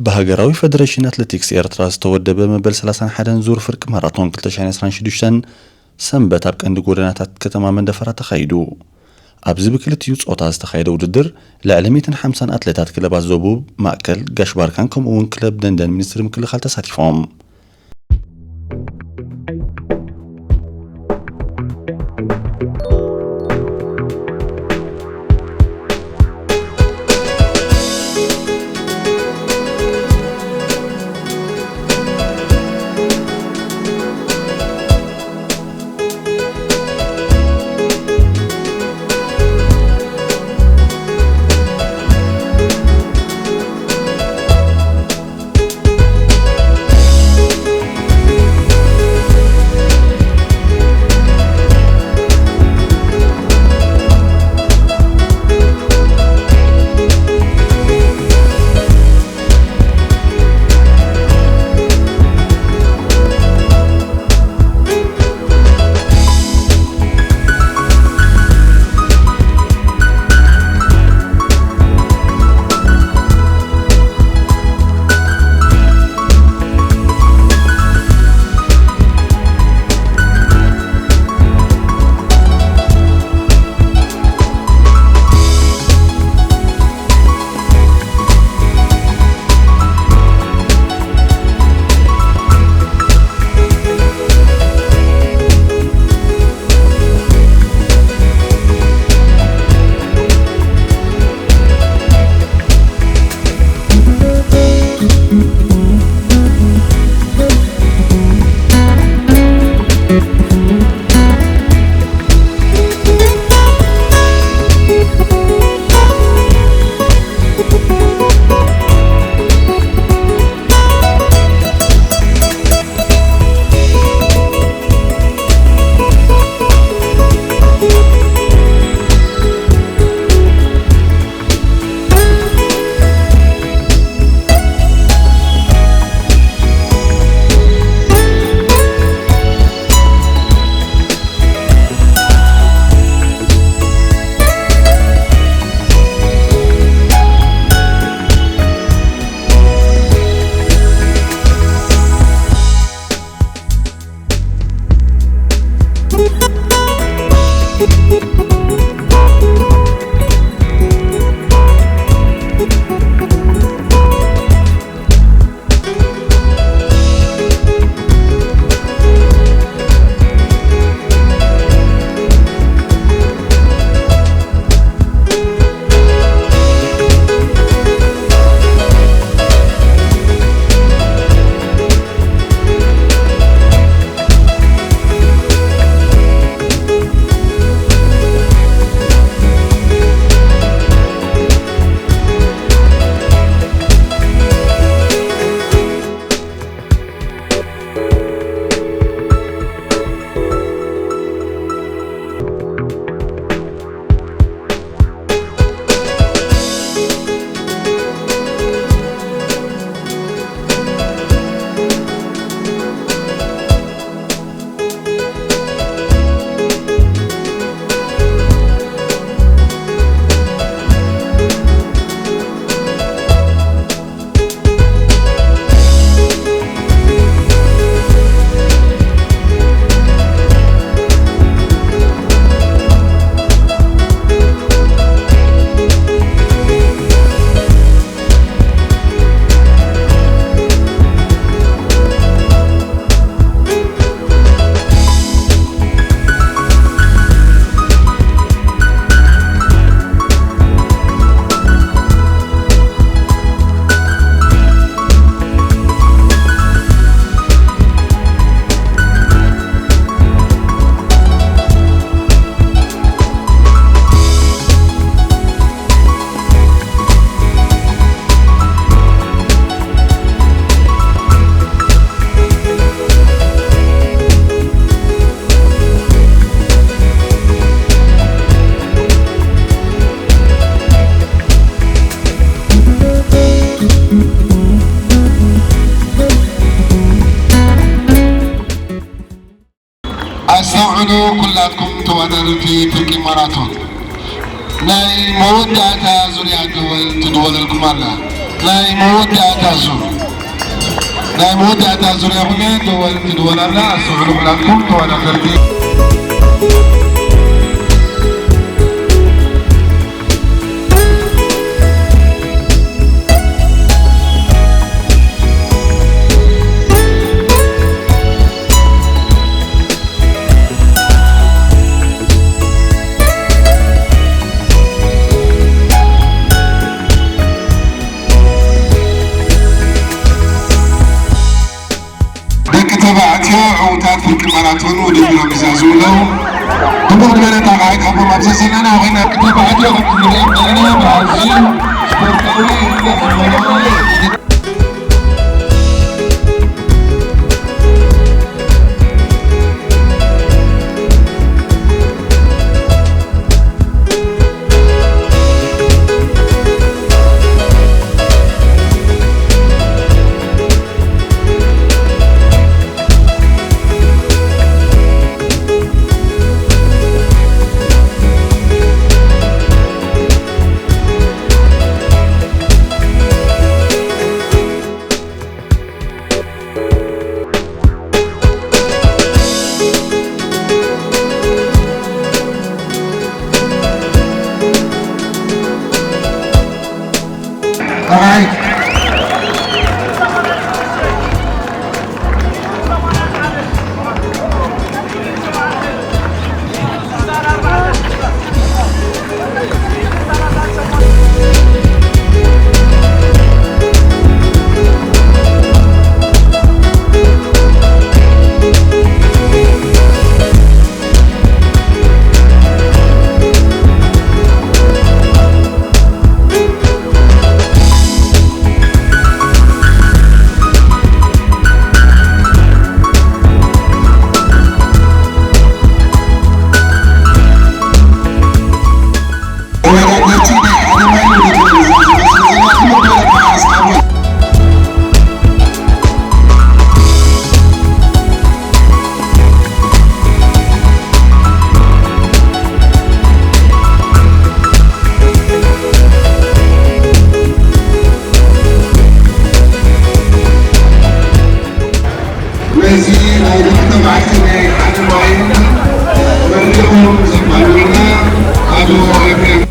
ብሃገራዊ ፈደረሽን ኣትሌቲክስ ኤርትራ ዝተወደበ መበል ሰላሳን ሓደን ዙር ፍርቂ ማራቶን ክልተ ሽሕን ዕስራን ሽዱሽተን ሰንበት ኣብ ቀንዲ ጎደናታት ከተማ መንደፈራ ተኻይዱ። ኣብዚ ብክልቲኡ ጾታ ዝተኻየደ ውድድር ልዕሊ ሚእትን ሓምሳን ኣትሌታት ክለባት ደቡብ፣ ማእከል፣ ጋሽ ባርካን ከምኡ እውን ክለብ ደንደን ሚኒስትሪ ምክልኻል ተሳቲፎም። ኣስተውዕሉ ኩላትኩም ተወዳደርቲ ፍርቂ ማራቶን። ናይ መወዳእታ ዙርያ ደወል ትድወለልኩም ኣላ። ናይ መወዳእታ ዙር ናይ መወዳእታ ዙርያ ኩለ ደወል ትድወል ኣላ። ኣስተውዕሉ ኩላትኩም ተወዳደርቲ። ደቂ ተባዕትዮ ዕዉታት ፍርቂ ማራቶን ውድድሮም ይዛዝሙ ኣለዉ። ድሙቕ ዝበለ ጣቕዓ ካብኦም ኣብ ዘሰናና ኮይና፣ ደቂ ተባዕትዮ ከም እንሪኦም ዘለና ብኣዝዩ ስፖርታዊ ነዚ ናይ ደቂ ተባዕትዮ ናይ ሓደ ማይን መሪቖም ዘማልኡና ኣቶ ኤፍሬም።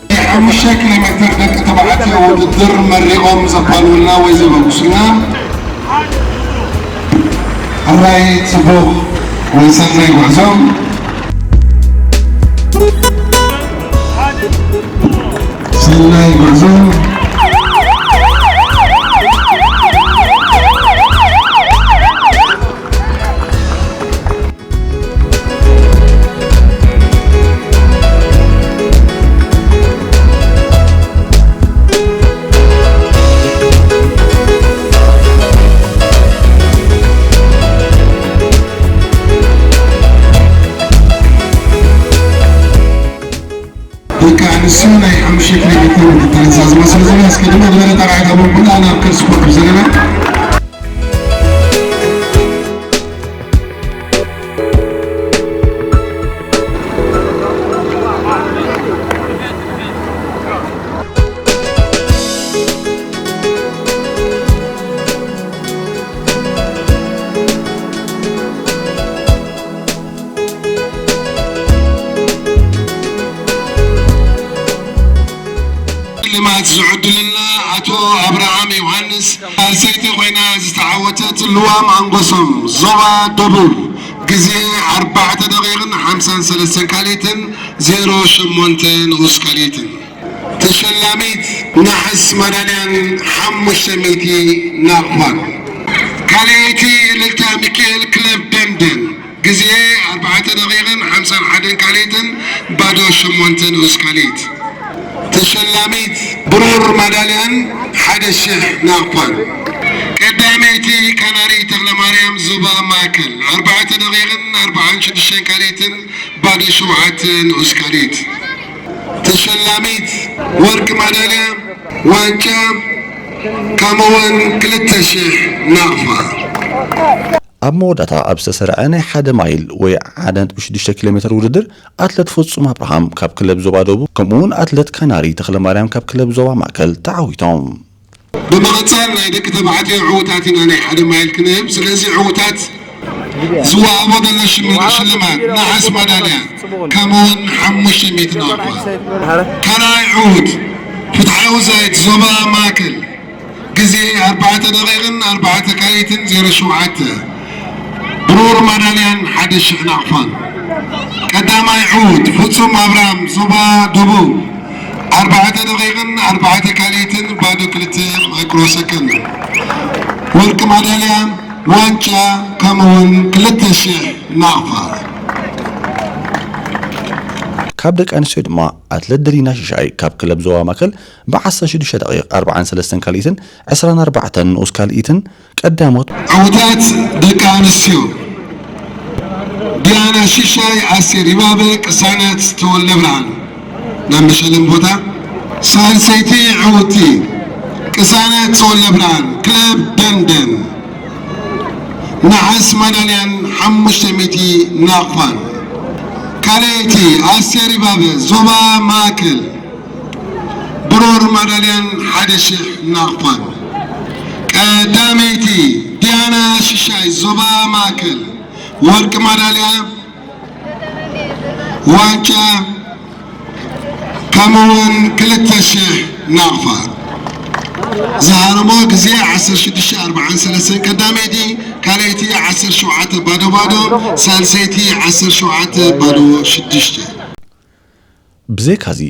ናይ ሓሙሽተ ኪሎ ሜትር ደቂ ተባዕትዮ ውድድር መሪቖም ዘባልውልና ወይ ዘበግሱልና፣ ሕራይ ጽቡቕ ወይ ሰናይ ጉዕዞ። ሰናይ ጉዕዞ። ደቂ ኣንስትዮ ናይ ሓሙሽተ ኪሎ ሜትር ውድድር እዛ ዝመስል ዘሎ። እስኪ ድማ ዝበለ ጠራይ ካብ ኩላና ኣብ ከርሲ ኮርኩብ ዘለና። ሽልማት ዝዕድልና ኣቶ ኣብርሃም ዮሃንስ ሳልሰይቲ ኮይና ዝተዓወተት ልዋም ኣንጎሶም ዞባ ደቡብ ግዜ ኣርባዕተ ደቂቕን ሓምሳን ሰለስተን ካልኢትን ዜሮ ሸሞንተ ንኡስ ካልኢትን። ተሸላሚት ነሓስ ማዳልያን ሓሙሽተ ሚእቲ ናቕፋን። ካልኣይቲ እልልታ ሚካኤል ክለብ ደንደን። ግዜ ኣርባዕተ ደቂቕን ሓምሳን ሓደን ካልኢትን ባዶ ሸሞንተ ንኡስ ካልኢት። ተሸላሚት ብሩር ማዳልያን ሓደ ሽሕ ናቕፋን። ቀዳመይቲ ካናሪ ተኽለማርያም ዞባ ማእከል ኣርባዕተ ደቂቕን ኣርባዓን ሽዱሽተን ካልኢትን ባዶ ሸውዓተ ንኡስ ካልኢት። ተሸላሚት ወርቂ ማዳልያ ዋንጫ ከምኡውን ክልተ ሽሕ ናቕፋ። ኣብ መወዳእታ ኣብ ዝተሰርዐ ናይ ሓደ ማይል ወይ ሓደ ነጥቢ ሽዱሽተ ኪሎ ሜተር ውድድር ኣትለት ፍጹም ኣብርሃም ካብ ክለብ ዞባ ደቡብ ከምኡውን ኣትለት ካናሪ ተኽለማርያም ካብ ክለብ ዞባ ማእከል ተዓዊቶም። ብምቕጻል ናይ ደቂ ተባዕትዮ ዕዉታት ኢና ናይ ሓደ ማይል ክንህብ። ስለዚ ዕዉታት ዝወሃቦ ዘሎ ሽልማት ነሓስ ማዳልያ ከምኡውን ሓሙሽተ ሚእቲ ናቕፋ። ካልኣይ ዕዉት ፍትሓዊ ዛይት ዞባ ማእከል ግዜ ኣርባዕተ ደቂቕን ኣርባዕተ ካልኢትን ዜሮ ሸውዓተ። ብሩር ማዳልያን ሓደ ሽሕ ናቕፋን። ቀዳማይ ዕዉት ፍጹም ኣብርሃም ዞባ ደቡብ ኣርባዕተ ደቂቕን ኣርባዕተ ካልኢትን ባዶ ክልተ ማይክሮ ሰከንድ። ወርቂ ማዳልያ ዋንጫ ከምኡውን ክልተ ሽሕ ናቕፋ። ካብ ደቂ ኣንስትዮ ድማ ኣትለት ደሊና ሽሻይ ካብ ክለብ ዞባ ማእከል ብ ዓሰርተ ሽዱሽተ ደቂቕ ኣርባዓን ሰለስተን ካልኢትን ዕስራን ኣርባዕተን ንኡስ ካልኢትን ቀዳሞት። ዕውታት ደቂ ኣንስትዮ ዲያና ሽሻይ፣ ኣስቴር ይባበ፣ ቅሳነት ተወልደ ብርሃን። ናብ መሸለም ቦታ ሳልሰይቲ ዕውቲ ቅሳነት ተወልደ ብርሃን ክለብ ደንደን ነሓስ ማዳልያን ሓሙሽተ ሚእቲ ናቕፋን። ካልኣይቲ ኣስቴር ይባበ ዞባ ማእከል ብሩር ማዳልያን ሓደ ሽሕ ናቕፋን። ቀዳመይቲ ዲያና ሽሻይ ዞባ ማእከል ወርቂ ማዳልያ ዋንጫ ከምኡውን ክልተ ሽሕ ናቕፋ። ዝሃረሞ ግዜ ዓሰርተ ሽዱሽተ ኣርባዓን ሰለስተን ቀዳመይቲ፣ ካልኣይቲ ዓሰርተ ሸውዓተ ባዶ ባዶ፣ ሳልሰይቲ ዓሰርተ ሸውዓተ ባዶ ሽዱሽተ። ብዘይካዚ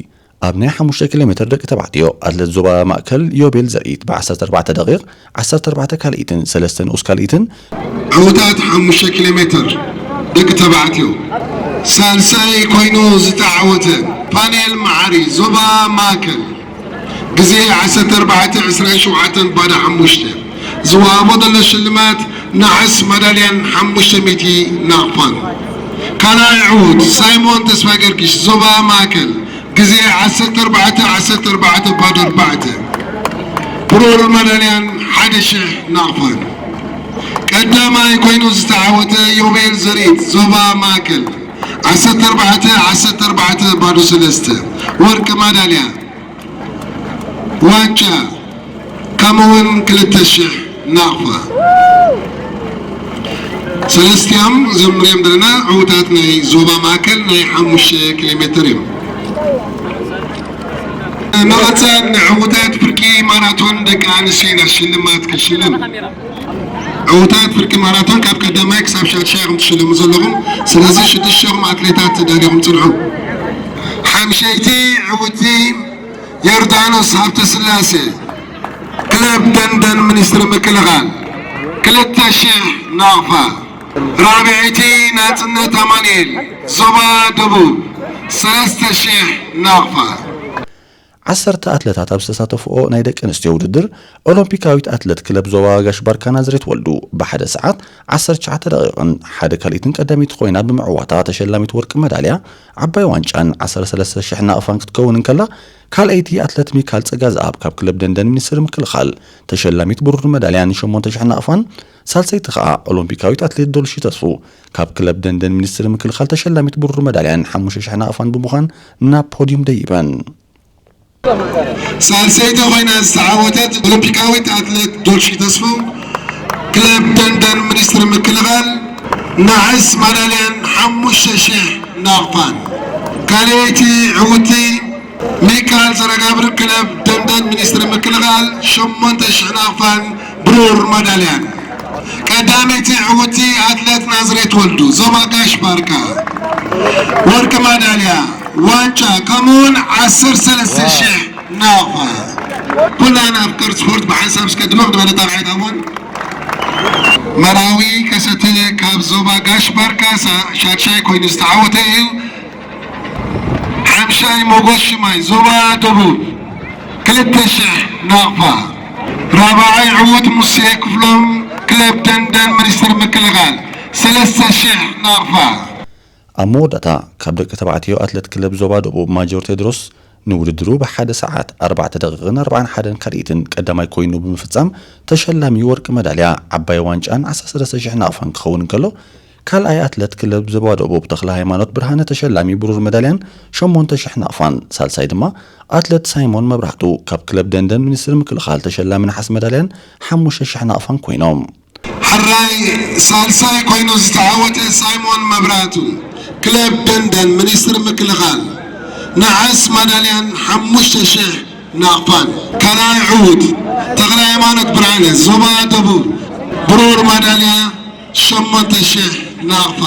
ኣብ ናይ ሓሙሽተ ኪሎ ሜትር ደቂ ተባዕትዮ ኣትለት ዞባ ማእከል ዮቤል ዘርኢት ብ ዓሰርተ ኣርባዕተ ደቂቕ ዓሰርተ ኣርባዕተ ካልኢትን ሰለስተ ንኡስ ካልኢትን። ዕውታት ሓሙሽተ ኪሎ ሜትር ደቂ ተባዕትዮ ሳልሳይ ኮይኑ ዝተዓወተ ፋንኤል መዓሪ ዞባ ማእከል ግዜ ዓሰርተ ኣርባዕተ ዕስራን ሸውዓተን ባዶ ሓሙሽተ። ዝወሃቦ ዘሎ ሽልማት ነሓስ ማዳልያን ሓሙሽተ ሚእቲ ናቕፋን። ካልኣይ ዕዉት ሳይሞን ተስፋ ጊዮርጊስ ዞባ ማእከል ግዜ ዓሰርተ ኣርባዕተ ዓሰርተ ኣርባዕተ ባዶ ኣርባዕተ። ብሩር ማዳልያን ሓደ ሽሕ ናቕፋን። ቀዳማይ ኮይኑ ዝተዓወተ ዮቤል ዘርኢት ዞባ ማእከል ዓሰርተ ኣርባዕተ ዓሰርተ ኣርባዕተ ባዶ ሰለስተ። ወርቂ ማዳልያ ዋንጫ ከምኡውን ክልተ ሽሕ ናቕፋ። ሰለስቲኦም እዞም ንሪኦም ዘለና ዕዉታት ናይ ዞባ ማእከል ናይ ሓሙሽተ ኪሎ ሜትር እዮም። መቐፀል ንዕዉታት ፍርቂ ማራቶን ደቂ ኣንስትዮ ኢና ሽልማት ክሽልም። ዕዉታት ፍርቂ ማራቶን ካብ ቀዳማይ ክሳብ ሻድሻይ ኢኹም ትሽልሙ ዘለኹም። ስለዚ ሽዱሽተኹም ኣትሌታት ተዳሊኹም ፅንሑ። ሓምሸይቲ ዕውቲ ዮርዳኖስ ሃብተስላሴ ክለብ ደንደን ሚኒስትሪ ምክልኻል ክልተ ሽሕ ናቕፋ። ራብዐይቲ ናጽነት ኣማኑኤል ዞባ ደቡብ ሰለስተ ሽሕ ናቕፋ። ዓሰርተ ኣትለታት ኣብ ዝተሳተፍኦ ናይ ደቂ ኣንስትዮ ውድድር፣ ኦሎምፒካዊት ኣትለት ክለብ ዞባ ጋሽ ባርካ ናዝሬት ወልዱ ብሓደ ሰዓት ዓሰርተ ትሽዓተ ደቂቕን ሓደ ካልኢትን ቀዳመይቲ ኮይና ብምዕዋታ ተሸላሚት ወርቂ መዳልያ ዓባይ ዋንጫን ዓሰርተ ሰለስተ ሽሕ ናቕፋን ክትከውን እንከላ፣ ካልኣይቲ ኣትለት ሚካል ጸጋዝኣብ ካብ ክለብ ደንደን ሚኒስትሪ ምክልኻል ተሸላሚት ብሩር መዳልያን ሸሞንተ ሽሕ ናቕፋን፣ ሳልሰይቲ ከኣ ኦሎምፒካዊት ኣትሌት ዶልሺ ተስፉ ካብ ክለብ ደንደን ሚኒስትሪ ምክልኻል ተሸላሚት ብሩር መዳልያን ሓሙሽተ ሽሕ ናቕፋን ብምዃን ናብ ፖድዩም ደይበን። ሳልሰይቲ ኮይና ዝተዓወተት ኦሎምፒካዊት ኣትሌት ዶልሺ ተስፉ ክለብ ደንደን ሚኒስትሪ ምክልኻል ነሓስ ማዳልያን ሓሙሽተ ሽሕ ናቕፋን። ካልኣይቲ ዕውቲ ሚካል ዘረጋብር ክለብ ደንደን ሚኒስትሪ ምክልኻል ሸሞንተ ሽሕ ናቕፋን ብሩር ማዳልያን። ቀዳመይቲ ዕውቲ ኣትሌት ናዝሬት ወልዱ ዞባ ጋሽ ባርካ ወርቂ ማዳልያ ዋንጫ ከምኡውን ዓሰርተ ሰለስተ ሽሕ ናቕፋ። ኩላን ኣፍቀርቲ ስፖርት ብሓንሳብ እስከ ድምቕ ዝበለ ጣቕዒት ኣሞን። መራዊ ከሰተ ካብ ዞባ ጋሽ ባርካ ሳ-፣ ሻድሻይ ኮይኑ ዝተዓወተ እዩ። ሓምሻይ ሞጎስ ሽማይ ዞባ ደቡብ ክልተ ሽሕ ናቕፋ። ራብዓይ ዕዉት ሙሴ ክፍሎም ክለብ ደንደን ሚኒስትር ምክልኻል ሰለስተ ሽሕ ናቕፋ። ኣብ መወዳእታ ካብ ደቂ ተባዕትዮ ኣትለት ክለብ ዞባ ደቡብ ማጆር ቴድሮስ ንውድድሩ ብሓደ ሰዓት ኣርባዕተ ደቂቕን ኣርባዓን ሓደን ካልኢትን ቀዳማይ ኮይኑ ብምፍጻም ተሸላሚ ወርቂ መዳልያ፣ ዓባይ ዋንጫን ዓሰርተ ሰለስተ ሽሕ ናቕፋን ክኸውን እንከሎ፣ ካልኣይ ኣትለት ክለብ ዞባ ደቡብ ተኽለ ሃይማኖት ብርሃነ ተሸላሚ ብሩር መዳልያን ሸሞንተ ሽሕ ናቕፋን፣ ሳልሳይ ድማ ኣትለት ሳይሞን መብራህቱ ካብ ክለብ ደንደን ሚኒስትሪ ምክልኻል ተሸላሚ ነሓስ መዳልያን ሓሙሽተ ሽሕ ናቕፋን ኮይኖም። ሕራይ ሳልሳይ ኮይኑ ዝተዓወተ ሳይሞን መብራህቱ ክለብ ደንደን ሚኒስትሪ ምክልኻል ነሓስ መዳልያን ሓሙሽተ ሽሕ ናቕፋን። ካልኣይ ዕዉት ተኽለ ሃይማኖት ብርሃነ ዞባ ደቡብ ብሩር መዳልያ ሸሞንተ ሽሕ ናቕፋ።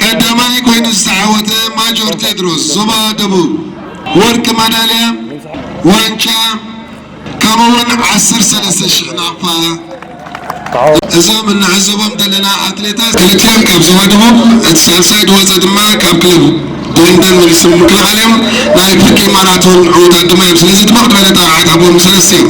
ቀዳማይ ኮይኑ ዝተዓወተ ማጆር ቴድሮስ ዞባ ደቡብ ወርቂ መዳልያ ዋንጫ ከምኡ እውን ዓሰርተ ሰለስተ ሽሕ ናቕፋ። እዞም እንዕዘቦም ዘለና ኣትሌታት ክልቲኦም ካብ ዞባ ደቡብ፣ እቲ ሳልሳይ ዝወፀ ድማ ካብ ክለብ ደንደን ሚኒስትሪ ምክልኻል እዮም። ናይ ብርኪ ማራቶን ዕዉታት ድማ እዮም። ስለዚ ድምቕ ዝበለ ጣቕዓት ሃብዎም ሰለስቲኦም።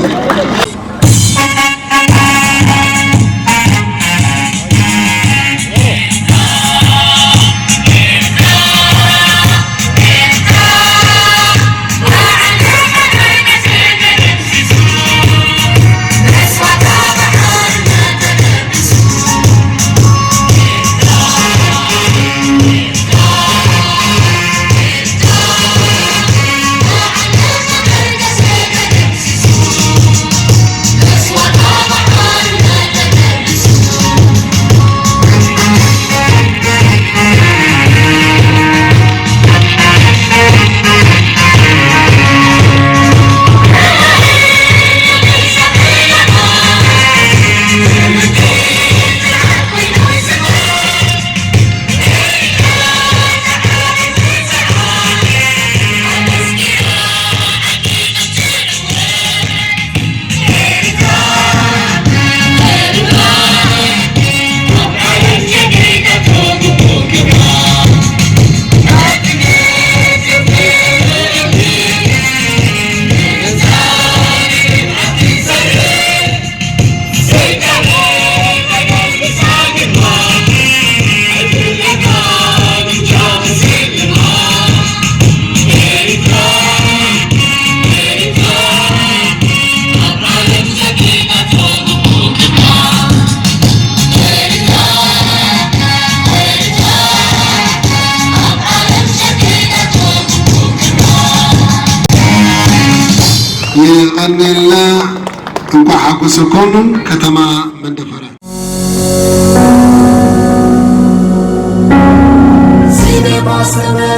የቐንየልና። እንኳዕ ሓጎሰኩም። ከተማ መንደፈራ። ሲኒማ ሰመረ